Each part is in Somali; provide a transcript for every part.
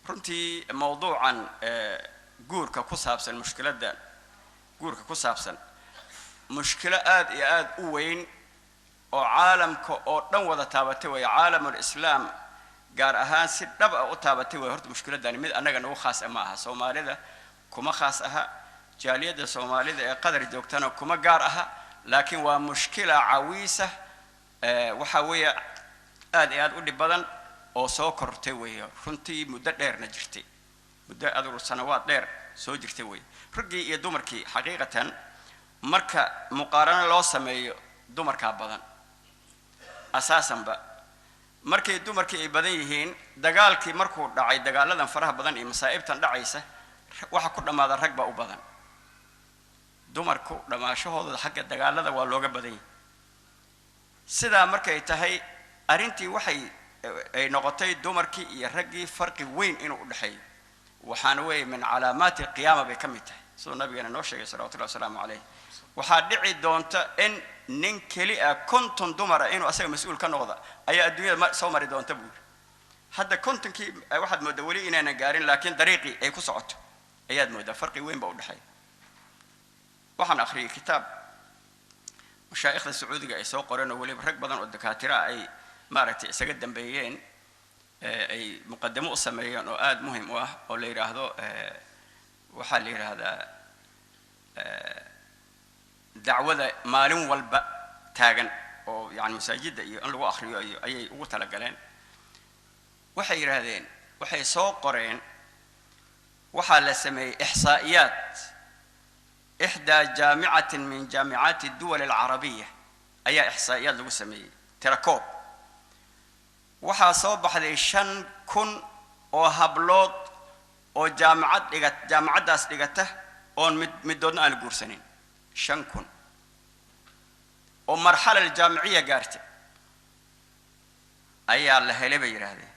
Runtii mowduucan guurka ku saabsan, mushkiladda guurka ku saabsan, mushkilo aad iyo aad u weyn oo caalamka oo dhan wada taabatay weeye, caalamulislaam gaar ahaan si dhab ah u taabatay wey. Horta mushkiladani mid annaga nagu khaas ah ma aha, Soomaalida kuma khaas aha, jaaliyadda Soomaalida ee Qadar joogtana kuma gaar aha, laakiin waa mushkila cawiisa, waxaa weeye aad iyo aad u dhib badan oo soo kortay weeye. Runtii muddo dheerna jirtay, muddo adugu sanawaad dheer soo jirtay weeye. Raggii iyo dumarkii xaqiiqatan marka muqaarano loo sameeyo, dumarkaa badan asaasanba. Markay dumarkii ay badan yihiin, dagaalkii markuu dhacay, dagaaladan faraha badan iyo masaa'ibtan dhacaysa, waxa ku dhammaada rag baa u badan. Dumarku dhammaashahooda xagga dagaalada waa looga badan yahay. Sidaa markay tahay, arrintii waxay ay noqotay dumarkii iyo raggii farqi weyn inuu u dhexeeyo. Waxaana weeye min calaamaati alqiyaama bay ka mid tahay, siduu nabigeena noo sheegay salawatullahi wasalaamu caleyh. Waxaa dhici doonta in nin keli ah 50 dumar ah inuu asaga mas-uul ka noqda ayaa adduunyada soo mari doonta buu yidhi. Hadda 50kii waxaad mooddaa weli inaanan gaarin, laakiin dariiqii ay ku socoto ayaad mooddaa. Farqi weyn baa u dhexeeya. Waxaan akhriyay kitaab mashaa'ikhda Sacuudiga ay soo qoreen, oo weliba rag badan oo dakaatira ay maaragtay isaga dambeeyeen, ay muqadamo u sameeyeen, oo aada muhim u ah, oo la yidhaahdo, waxaa la yidhaahdaa dacwada maalin walba taagan, oo yani masaajidda iyo in lagu akriyo iyo ayay ugu talagaleen. Waxay yidhaahdeen, waxay soo qoreen, waxaa la sameeyey ixsaa'iyaat ixdaa jaamicatin min jaamicaati duwal alcarabiya ayaa ixsaa'iyaad lagu sameeyey, tirakoob. Waxaa soo baxday 5000 oo hablood oo jaamacad dhiga, jaamacaddaas dhigata, oon mid middoodna aan la guursanin. 5000 oo marxala aljaamiciya gaartay ayaa la helay, bay yidhaahdeen.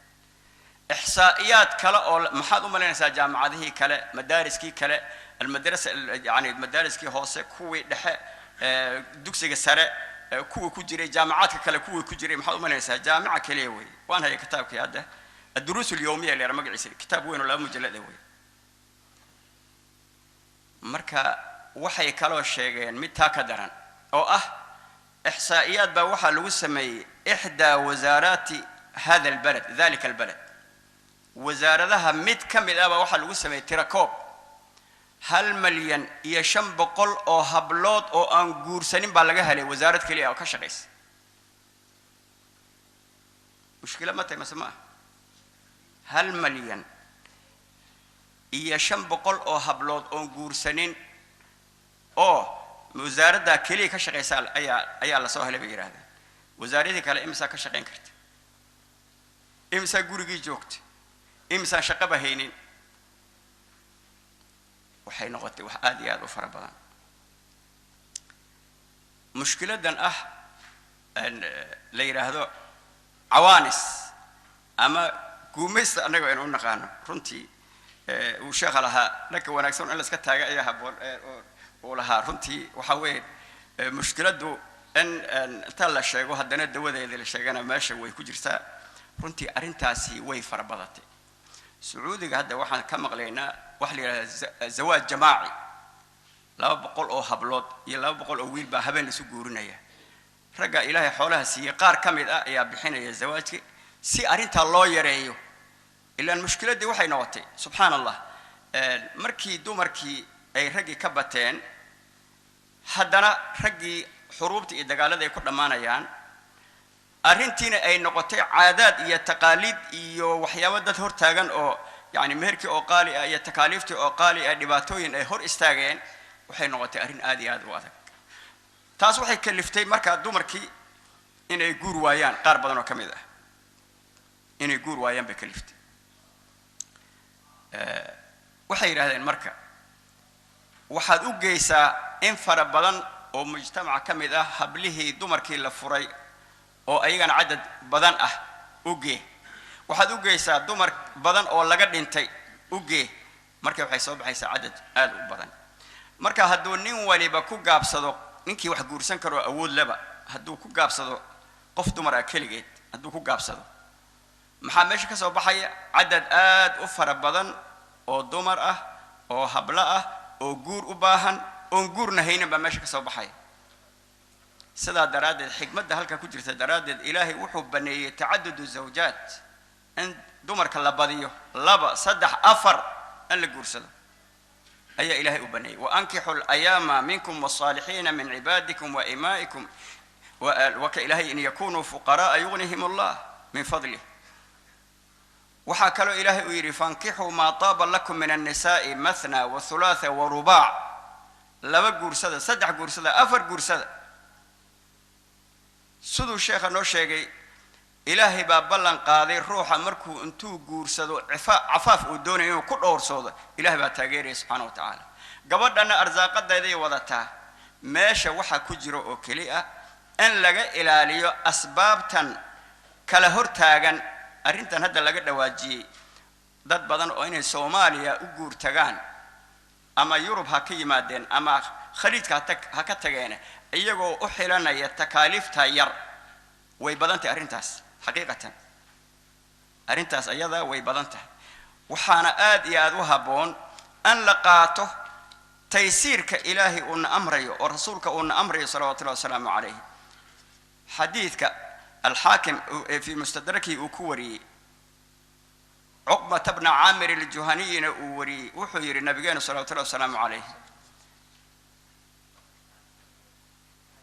Ixsaa'iyaad kale oo maxaad u malaynaysaa jaamacadihii kale, madaariskii kale, almadrasa, yani madaariskii hoose, kuwii dhexe, dugsiga sare, kuwii ku jiray, jaamacaadka kale kuwii ku jiray, maxaad u malaynaysaa? Jaamica keliya wey. Waan haya kitaabkii hadda, adduruus alyawmiya la yara magaciisa, kitaab weyn oo 2 mujallada wey. Marka waxay kaloo sheegeen mid taa ka daran oo ah ixsaa'iyaad baa waxaa lagu sameeyey ixdaa wasaaraati hada albalad, dalika albalad, wasaaradaha mid ka mid ah baa waxaa lagu sameeyey tirakoob. 1,000,500 oo hablood oo aan guursanin baa laga helay wasaarad keliya oo ka shaqaysa. Mushkilo ma tahay mase ma ah? 1,000,500 oo hablood oon guursanin oo wasaaraddaa keliya ka shaqaysa ayaa lasoo helay, bay yidhahdeen. Wasaaradii kale imisaa ka shaqayn karta? Imisaa gurigii joogta? Imisaan shaqaba haynin? Waxay noqotay wax aad iyo aad u fara badan. Mushkiladan ah la yidhaahdo cawaanis ama guumaysta, annaga aynu u naqaano, runtii uu sheekha lahaa dhanka wanaagsan in la iska taaga ayaa habboon uu lahaa. Runtii waxaa weeye mushkiladdu in inta la sheego haddana dawadeeda la sheegana meesha way ku jirtaa. Runtii arrintaasi way fara badatay. Sacuudiga hadda waxaan ka maqlaynaa waxa la yidhahda zawaaj jamaaci, 200 oo hablood iyo 200 oo wiil baa habeen laisu guurinaya. Ragga Ilaahay xoolaha siiyey qaar ka mid ah ayaa bixinaya zawaajka si arrintaa loo yareeyo. Ilaan mushkiladdii waxay noqotay, subxaan Allah, markii dumarkii ay raggii ka bateen, haddana raggii xuruubta iyo dagaalada ay ku dhammaanayaan, arrintiina ay noqotay caadaad iyo taqaaliid iyo waxyaabo dad hor taagan, oo yani meherkii oo qaali ah iyo takaaliiftii oo qaali ah, dhibaatooyin ay hor istaageen, waxay noqotay arrin aad iyo aad u adag. Taas waxay kaliftay markaa dumarkii inay guur waayaan, qaar badan oo ka mid ah inay guur waayaan bay kaliftay. Waxay yidhahdeen marka waxaad u geysaa in fara badan oo mujtamaca ka mid ah hablihii dumarkii la furay oo ayagana cadad badan ah u gee, waxaad u geysaa dumar badan oo laga dhintay u gee. Marka waxay soo baxaysaa cadad aad u badan. Marka hadduu nin waliba ku gaabsado, ninkii wax guursan karo awood leba hadduu ku gaabsado qof dumar ah keligeed hadduu ku gaabsado. Maxaa meesha ka soo baxaya? Cadad aad u fara badan oo dumar ah oo hablo ah oo guur u baahan oon guurna haynin baa meesha ka soo baxaya. Sidaa daraaddeed, xikmadda halkaa ku jirta daraaddeed, Ilaahay wuxuu baneeyey tacadudu zawjaat, in dumarka la badiyo, laba, saddex, afar in la guursado ayaa Ilaahay u baneeyey. وأنكحوا الأيامى منكم والصالحين من عبادكم وإمائكم. Waka Ilaahay: إن يكونوا فقراء يغنهم الله من فضله. Waxaa kaloo Ilaahay uu yidhi: فانكحوا ما طاب لكم من النساء مثنى وثلاث ورباع. Laba guursada, saddex guursada, afar guursada. Siduu sheekha noo sheegay, Ilaahay baa ballan qaaday ruuxa markuu intuu guursado cafaaf uu doonayo inuu ku dhowrsoodo, Ilahay baa taageeraya subxaana wa tacaala. Gabadhana arsaaqadeeday wadataa. Meesha waxaa ku jira oo keli ah in laga ilaaliyo asbaabtan kala hortaagan. Arrintan hadda laga dhawaajiyey, dad badan oo inay Soomaaliya u guur tagaan, ama Yurub ha ka yimaadeen ama Khaliijka ha ka tageene, iyagoo u xilanaya takaaliifta yar, way badan tahay arrintaas. Xaqiiqatan arrintaas ayada way badan tahay. Waxaana aad iyo aad u habboon in la qaato taysiirka Ilaahay uuna amrayo oo Rasuulka uuna amrayo salawaatu ullahi wasalaamu calayh. Xadiidka Alxaakim ee fii mustadrakihi uu ku wariyey, Cuqbata bna Caamir Aljuhaniyina uu wariyey, wuxuu yidhi nabigeenu salawatu ullahi wasalaamu calayh: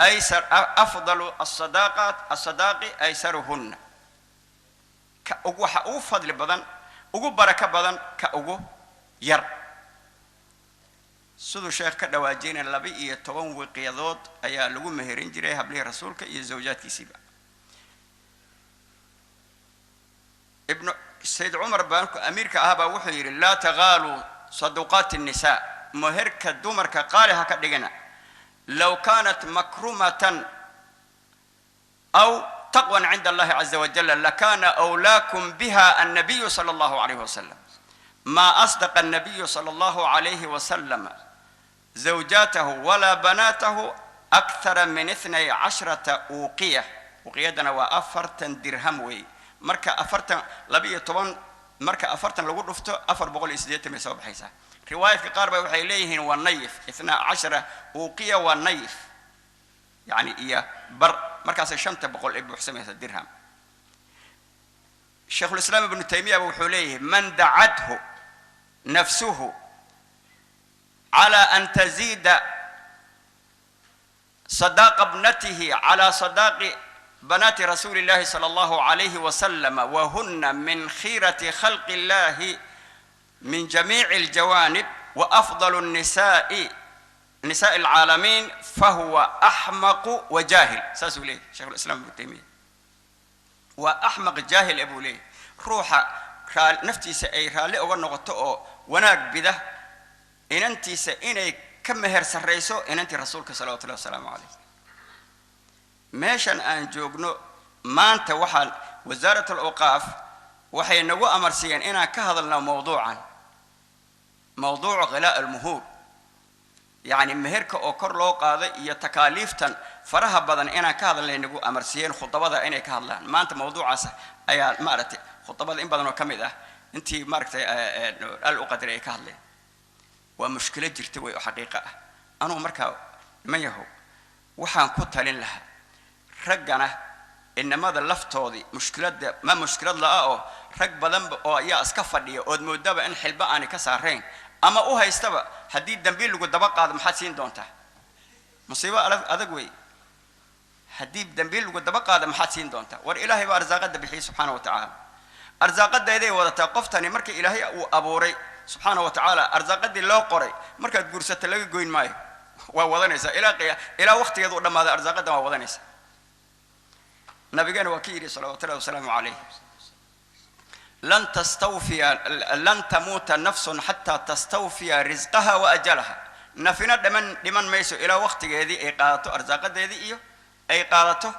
أيسر أفضل الصداقات الصداق أيسرهن. Ka ugu waxa ugu fadli badan, ugu barako badan, ka ugu yar. Siduu sheekh ka dhawaajiyna, 12 wiqyadood ayaa lagu meherin jiray hablihii Rasuulka iyo zawjaadkiisiiba. Ibnu Sayd Cumar baa amiirka ahaa baa wuxuu yidhi: لا تغالوا صدقات النساء. Meherka dumarka qaali ha ka dhigina. لو كانت مكرمة أو تقوى عند الله عز وجل لكان أولاكم بها النبي صلى الله عليه وسلم. ما أصدق النبي صلى الله عليه وسلم زوجاته ولا بناته أكثر من 12 أوقية. Uqiyadana waa 40 dirham wey. Marka 40, 12, marka 40 lagu dhufto, 480 bay soo baxaysaa. Riwaayadka qaar ba waxay leeyihiin waa nayif, 12 uuqiya waa nayif, yani iyo bar, markaasay 500 ay buuxsamaysa dirham. Sheikhulislaam Ibnu Taymiya ba wuxuu leeyahay: من دعته نفسه على أن تزيد صداق ابنته على صداق بنات رسول الله صلى الله عليه وسلم، وهن من خيرة خلق الله من جميع الجوانب وأفضل النساء نساء العالمين، فهو أحمق وجاهل. Saasuu leeyahy شيخ الإسلام ابن تيمية. Waa axmaq jaahil buu leeyahy ruuxa naftiisa ay raalli uga noqoto oo wanaag bida inantiisa inay ka meher sarrayso inantii Rasuulka salawatu ullahi wasalaamu calayh. Meeshan aan joogno maanta waxaa wasaarat alawqaaf waxay nagu amarsiiyeen inaan ka hadalno mawduucan, mawduuc غلاء المهور, yacni meherka oo kor loo qaaday iyo takaaliiftan faraha badan inaan ka hadalnay nagu amarsiiyeen, khudabada inay ka hadlaan. Maanta mawduucaas ayaa maaragtay khudabada in badan oo ka mid ah intii maaragtay al u qadaray ay ka hadleen. Waa mushkilo jirta wey oo xaqiiqo ah. Anugu markaa, niman yahow, waxaan ku talin lahaa raggana inamada laftoodii mushkiladda ma mushkilad la'a oo rag badanba oo ayaa iska fadhiya ood moodaba in xilba aanay ka saarayn ama u haystaba haddii dambiil lagu daba qaado maxaad siin doontaa. Musiibo adag wey. Haddii dambiil lagu daba qaado maxaad siin doontaa? War Ilaahay baa arsaaqada bixiyey subxaana wa tacaala. Arsaaqadeeday wadataa qoftani. Marka Ilaahay uu abuuray subxaana wa tacaala, arsaaqadii loo qoray markaad guursata laga goyn maayo, waa wadanaysaa ilaa waqtigeedu u dhammaada. Arsaaqadan waa wadanaysaa. Nabigeena waa ka yidhi salawatu ullahi wasalaamu calayh: لن تستوفي لن تموت نفس حتى تستوفي رزقها وأجلها. Nafina dhiman mayso ilaa waqtigeedii ay qaadato, arsaaqadeedii iyo ay qaadato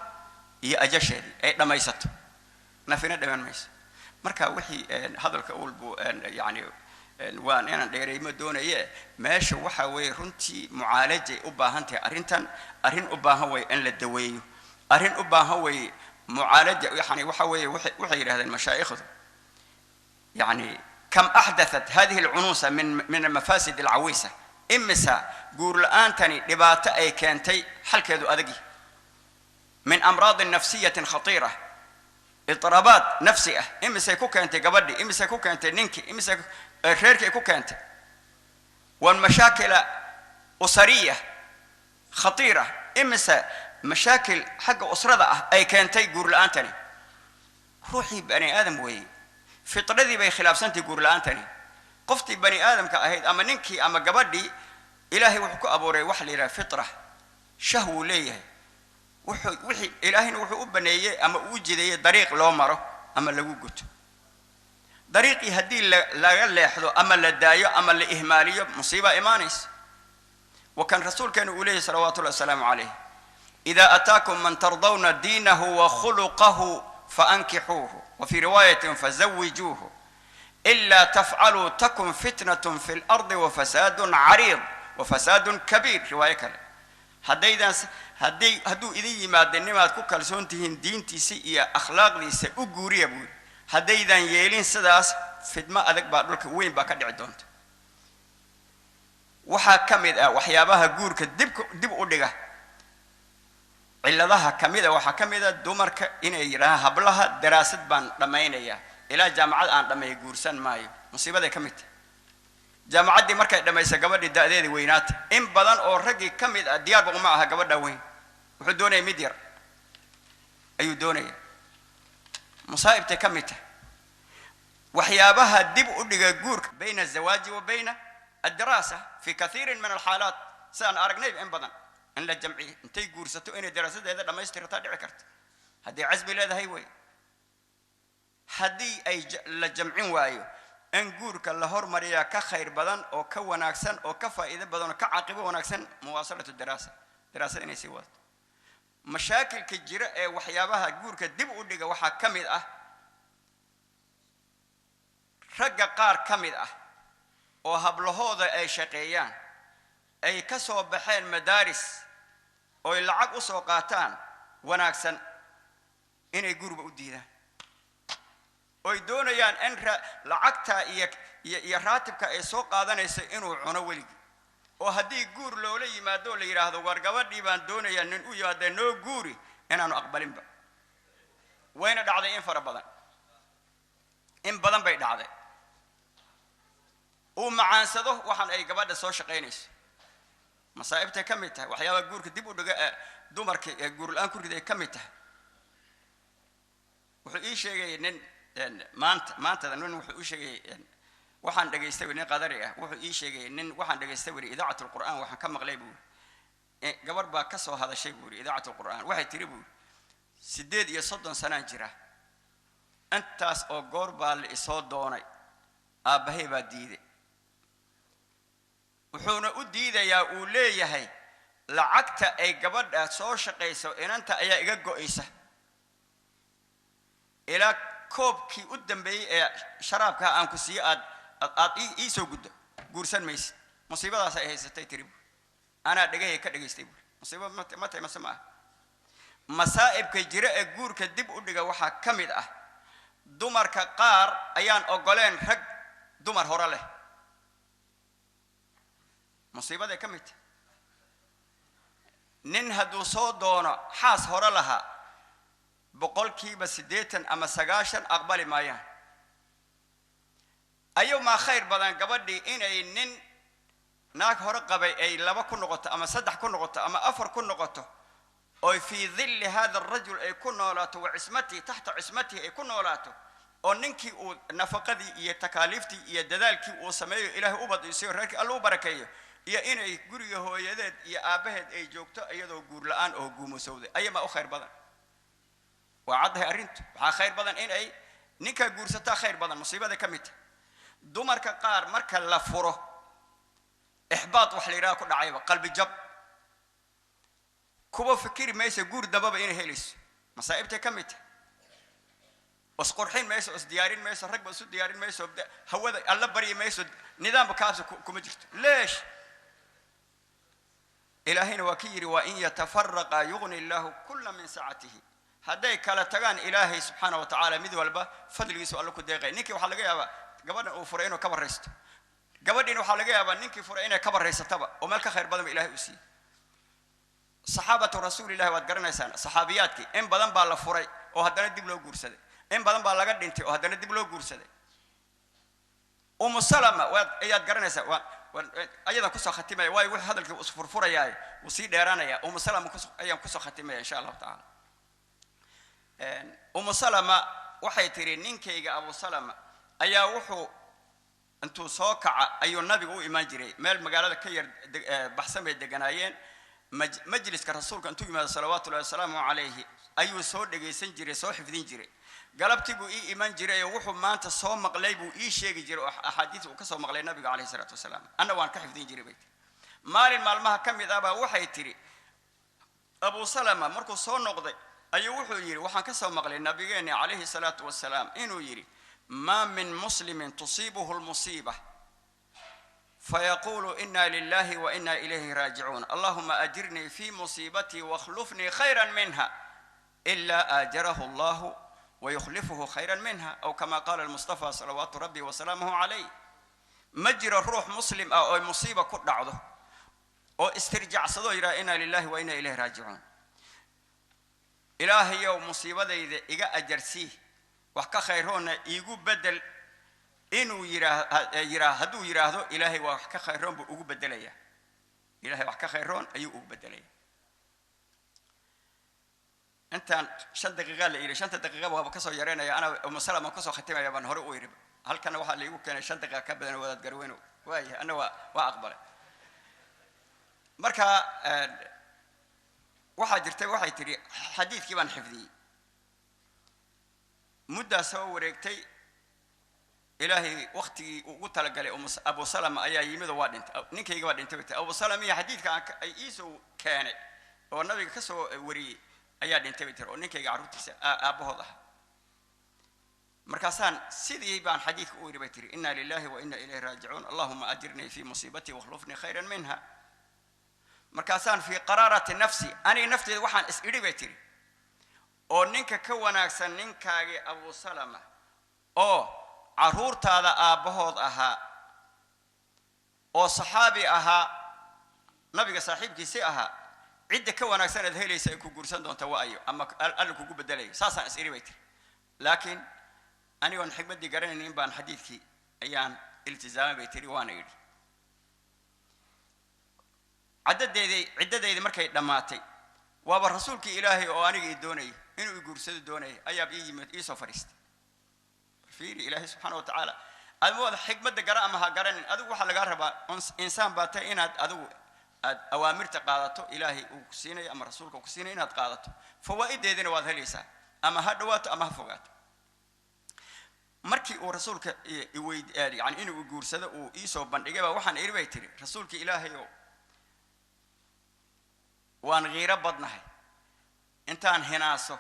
iyo ajasheedii ay dhammaysato. Nafina dhiman mayso. Marka wixii hadalka ulbu yani waan inaan dheereymo doonaye, meesha waxa weeye runtii mucaalajay u baahan tahay arrintan. Arrin u baahan way in la daweeyo, arrin u baahan weeye mucaalaja. Yani waxa weeye waxay yidhahdeen mashaa'ikhdu Yani kam axdathat hadihi alcunuusa min almafaasid alcawiisa, imisa guur la-aantani dhibaato ay keentay xalkeedu adagi, min amraadin nafsiyatin khatiira, idirabaad nafsi ah, imisay ku keentay gabadhii, imisay ku keentay ninkii, imisay reerkii ay ku keentay, والمشاكل أسرية خطيرة, imise mashaakil xagga usrada ah ay keentay guur la-aantani. Ruuxii bani aadam weeye, fitradii bay khilaafsantay guur la-aantani. Qoftii bani aadamka ahayd, ama ninkii ama gabadhii, Ilaahay wuxuu ku abuuray waxa la yidhaha fitra, shahwuu leeyahay. Wuxuu wixii Ilaahayna wuxuu u baneeyey ama uu jideeyey dariiq loo maro ama lagu guto. Dariiqii haddii laga leexdo ama la daayo ama la ihmaaliyo, musiibaa imaanaysa. Wa kan rasuulkeenu uu leeyahy salawaatu llahi wasalaamu calayh: "إذا أتاكم من ترضون دينه وخلقه فأنكحوه، وفي رواية فزوجوه، إلا تفعلوا تكن فتنة في الأرض وفساد عريض وفساد كبير." Riwaayo kale, haddaydan hadday hadduu idin yimaado nimaad ku kalsoon tihiin diintiisa iyo akhlaaqdiisa, u guuriya, buu yidhi. Haddaydan yeelin sidaas, fidmo adag baa dhulka weyn baa ka dhici doonta. Waxaa ka mid ah waxyaabaha guurka dib u dhiga, cilladaha ka mid a, waxaa ka mid a dumarka inay yidhahaan hablaha: "Daraasad baan dhammaynayaa, ilaa jaamacad aan dhammeeya guursan maayo." Musiibaday ka mid tahay. Jaamacaddii markay dhammaysa gabadhii, da'deedii weynaata, in badan oo raggii ka mid ah diyaarba uma aha gabadha weyn. Wuxuu doonaya mid yar ayuu doonaya. Masaa'ibtay ka mid tahay waxyaabaha dib u dhiga guurka bayna الزواج wa bayna الدراسة في كثير من الحالات. Sidaan aragnayba, in badan in la jamciyo, intay guursato inay daraasadeeda dhammaystirtaa dhici karta, haddii casbi leedahay wey. Haddii ay la jamcin waayo, in guurka la hormariyaa ka khayr badan oo ka wanaagsan oo ka faa'iido badan oo ka caaqibo wanaagsan مواصلة الدراسة, daraasada inay sii wadato. Mashaakilka jira ee waxyaabaha guurka dib u dhiga waxaa ka mid ah ragga qaar ka mid ah oo hablahooda ay shaqeeyaan, ay ka soo baxeen madaaris, ooy lacag u soo qaataan wanaagsan, inay guriba u diidaan, oy doonayaan in lacagta iyo raatibka ay soo qaadanayso inuu cuno weligii, oo haddii guur loola yimaado oo la yidhaahdo: "War, gabadhii baan doonayaa," nin u yimaadee, "noo guuri," inaanu aqbalinba. Wayna dhacday in fara badan, in badan bay dhacday. Uu macaansado waxaan ay gabadha soo shaqaynayso. Masaa'ibtay ka mid tahay waxyaabaha guurka dib u dhiga ee dumarka ee guur la-aan ku riday ka mid tahay. Wuxuu ii sheegayay nin maanta, maantada nin wuxuu ii sheegayay, waxaan dhegaystay, nin qadari ah, wuxuu ii sheegayay nin: "Waxaan dhegaystay weli إذاعة القرآن, waxaan ka maqlay," buu yidhi, "gabarh baa ka soo hadashay," buu yidhi, "إذاعة القرآن. Waxay tiri," buu yidhi, "38 sanaan jira, intaas oo goor baa la isoo doonay, aabbahay baa diiday. Wuxuuna u diidayaa, uu leeyahay, lacagta ay gabadha soo shaqayso inanta ayaa iga go'aysa. Ilaa koobkii u dambeeyey ee sharaabkaa aan ku siiyo aad ii soo guddo, guursan maysid. Musiibadaas ay haysatay," tiri buuri. "Anaa dhegahey ka dhegaystay," buuri. Musiibo ma tahay mase ma ah? Masaa'ibka jira ee guurka dib u dhiga waxaa ka mid ah dumarka qaar ayaan ogoleen rag dumar hore leh. Musiibaday ka mid tahay. Nin hadduu soo doono xaas hore lahaa, 80% ama 90 aqbali maayaan. Ayumaa khayr badan gabadhii inay nin naag hore qabay ay laba ku noqoto ama saddex ku noqoto ama afar ku noqoto, oy في ظل هذا الرجل ay ku noolaato, وعصمته, تحت عصمته ay ku noolaato, oo ninkii uu nafaqadii iyo takaaliiftii iyo dadaalkii uu sameeyo, Ilaahay u badiisiyo, reerkii Alla u barakeeyo, iyo inay guriga hooyadeed iyo aabbaheed ay joogto iyadoo guur la-aan oo guumusowday, ayamaa u khayr badan? Waa caddahay arrintu. Waxaa khayr badan in ay ninkaa guursataa khayr badan. Musiibada ka mid tahay dumarka qaar marka la furo, ixbaad wax la yidhaha ku dhacayba, qalbi jab, kuwa fikiri maysa guur dambaba inay helayso. Masaa'ibtay ka mid tahay. Isqurxin mayso, isdiyaarin mayso, ragba isu diyaarin mayso, hawada Alla baryi mayso, nidaamba kaasa kuma jirto. ليش? Ilaahayna waa ki yidhi: "وإن يتفرقا يغن الله كلا من سعته." Hadday kala tagaan, Ilaahay subxaana wa tacaala mid walba fadligiisu Alla ku deeqay. Ninkii waxaa laga yaabaa gabadhan uu furay inuu ka baraysto, gabadhiina waxaa laga yaabaa ninkii furay inay ka baraysataba, oo meel ka khayr badan ba Ilahay u siiyey. Saxaabatu rasuulillahi waad garanaysaan, saxaabiyaadkii in badan baa la furay oo haddana dib loo guursaday, in badan baa laga dhintay oo haddana dib loo guursaday. Umu Salama waad ayaad garanaysaa, waa ayadan kusoo khatimaya, waayo wuxuu hadalkii isfurfurayaa, wuu sii dheeraanaya. Umu Salama ayaan kusoo khatimaya, insha Allahu tacaala. Umu Salama waxay tidhi, ninkayga Abu Salama ayaa wuxuu intuu soo kaca ayuu nabiga u imaan jiray. Meel magaalada ka yar baxsan bay deganaayeen. Majliska rasuulka intuu yimaado, salawaatu llahi wasalaamu calayhi, ayuu soo dhegaysan jiray, soo xifdin jiray. Galabtii buu ii iman jiray oo wuxuu maanta soo maqlay buu ii sheegi jiray, oo axaadiis uu ka soo maqlay nabiga calayhi salaatu wasalaam, anna waan ka xifdin jiray, bay tiri. Maalin maalmaha ka mid ah baa waxay tidhi, Abu Salama markuu soo noqday ayuu wuxuu yidhi, waxaan ka soo maqlay nabigeeni calayhi salaatu wasalaam inuu yidhi: "ما من مسلم تصيبه المصيبة فيقول: إنا لله وإنا إليه راجعون، اللهم أجرني في مصيبتي واخلفني خيرا منها، إلا آجره الله ويخلفه خيرا منها"، أو كما قال المصطفى صلوات ربي وسلامه عليه. Ma jiro ruux muslim ah oo musiiba ku dhacdo oo istirjacsadoo yidhaha: "إنا لله وإنا إليه راجعون, Ilaahayow musiibadayda iga ajarsii, wax ka khayroonna iigu bedel," inuu yiraa hadduu yidhaahdo, Ilaahay waa wax ka khayroon buu ugu bedelaya. Ilahay wax ka khayroon ayuu ugu bedelaya. Intaan 5 daqiiqa la yidhi, 5-ta daqiiqa waaba kasoo yareynaya. Ana Umu Salama kasoo khatimaya baan hore u yidhi. Halkana waxaa laigu keenay 5 daqiiqa ka badan. Wadaad garweyno waayahay, ana waa aqbalay. Marka waxaa jirtay, waxay tidhi, xadiidkii baan xifdiyey. Muddaa soo wareegtay, Ilaahay waktigii ugu talagalay Abu Salama ayaa yimid oo waa dhintay. Ninkayga waa dhintay, bay tiri. Abu Salama iyo xadiidka aan ay iisoo keenay oo nabiga ka soo wariyey ayaa dhintay, bay tiri, oo ninkayga carruurtiisa aabbahood ah. Markaasaan sidii baan xadiidka u yidhi, bay tiri: "إنا لله وإنا إليه راجعون، اللهم أجرني في مصيبتي واخلفني خيرا منها." Markaasaan في قرارة نفسي, aniga nafteeda waxaan is idhi, bay tiri, oo ninka ka wanaagsan ninkaagii Abu Salama oo carruurtaada aabbahood ahaa oo saxaabi ahaa, nabiga saaxiibkiisi ahaa, cidda ka wanaagsan aad helaysa ay ku guursan doonta waa ayo ama Alla kugu bedelayo? Saasaan is idhi, bay tiri. Laakiin anigoon xikmaddii garanaynin baan xadiidkii ayaan iltizaamay, bay tiri, waana idhi. Caddadeedii, ciddadeydii markay dhammaatay, waaba rasuulkii Ilaahay oo aniga i doonaya, inuu i guursado doonaya, ayaa ii yimid, iisoo fadhiistay. Fiiri, Ilaahay subxaana wa tacaala admooda xikmadda gara ama ha garanin, adigu waxaa lagaa rabaa insaan baa tahay inaad adigu aad awaamirta qaadato Ilaahay uu ku siinayo ama rasuulka uu ku siinayo inaad qaadato. Fawaa'ideedina waad helaysaa, ama ha dhawaato ama ha fogaato. Markii uu rasuulka iweyd yani inuu guursado uu iisoo bandhigay baa waxaan idhi, bay tiri, rasuulka Ilaahay oo waan khiiro badnahay, intaan hinaaso,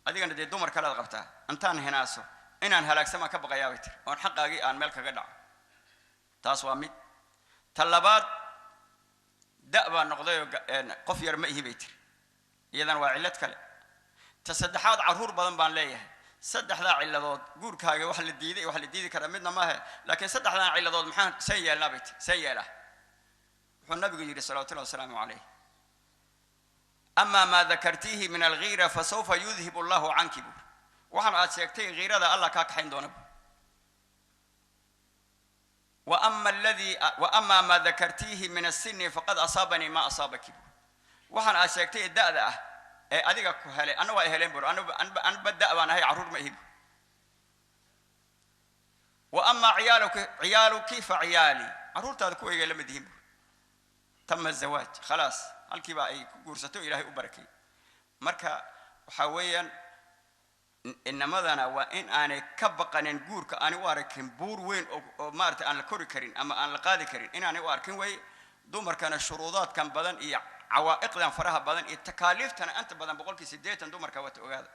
adigana dee dumar kalead qabtaa, intaan hinaaso inaan halaagsamaan ka baqayaa, bay tiri, oon xaqaagii aan meel kaga dhaco. Taas waa mid. Ta labaad, da' baa noqdayoo qof yar ma ihi, bay tiri. Iyadana waa cillad kale. Ta saddexaad, carruur badan baan leeyahay. Saddexdaa cilladood guurkaaga wax la diiday, wax la diidi karaa midna maahe, laakiin saddexdan cilladood maxaan seen yeelnaa, bay tiri, seen yeelaa? Wuxuu nabigu yidhi, salawatullahi wasalaamu calayh: "أما ما ذكرتيه من الغيرة فسوف يذهب الله عنك." Buur waxaan aad sheegtay ghiirada Allah kaa kaxayn doona buur. وأما الذي وأما ما ذكرتيه من السن فقد أصابني ما أصابك." Buur waxaan aad sheegtay da'da ah ee adiga ku helay anna waa heleen buur, anba da' baan ahay, carruur ma ihi buur. وأما عيالك عيالك فعيالي, carruurtaada kuwaygay la mid yihiin buur. تم الزواج, خلاص, halkiiba ay ku guursato, Ilaahay u barakay. Marka waxaa weeyaan, inamadana waa in aanay ka baqanin guurka, aanay u arkin buur weyn oo maarata aan la kori karin ama aan la qaadi karin inaanay u arkin way. Dumarkana shuruudaadkan badan iyo cawaa'iqdan faraha badan iyo takaaliiftana anta badan, 80% dumarka waata. Ogaada,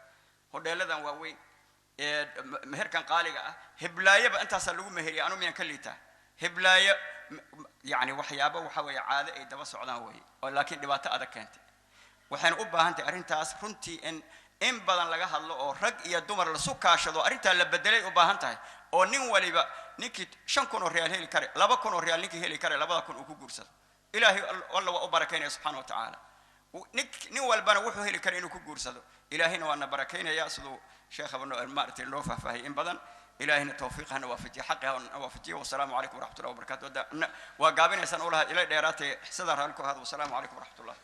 hodheeladan waaweyn ee meherkan qaaliga ah, heblaayaba intaasaa lagu meheriya, anu miyaan ka liitaa heblaayo? Yani waxyaabo waxa weeye caado ay daba socdaan weye, oo laakiin dhibaato adag keentay. Waxayna u baahan tahay arrintaas runtii in In badan laga hadlo oo rag iyo dumar lasu kaashado arrintaa la bedelay u baahan tahay, oo nin waliba ninkii 5,000 oo riyaal heli kare, 2,000 oo riyaal ninkii heli kare, 2,000 uu ku guursado. Ilaahay alla waa u barakaynaya subxaana wa tacaala. Nin walbana wuxuu heli kara inuu ku guursado, Ilaahayna waana barakaynaya, siduu sheekhaba maaragtay loo faahfaahiyay in badan. Ilaahayna tawfiiq hana waafajiye, xaqi hana waafajiye. Wasalaamu calaykum waraxmat ullahi wabarakatu. Waa gaabinaysaan ulaha ila dheeraatee, sidaa raalli ku ahaada. Wasalaamu calaykum waraxmat ullah.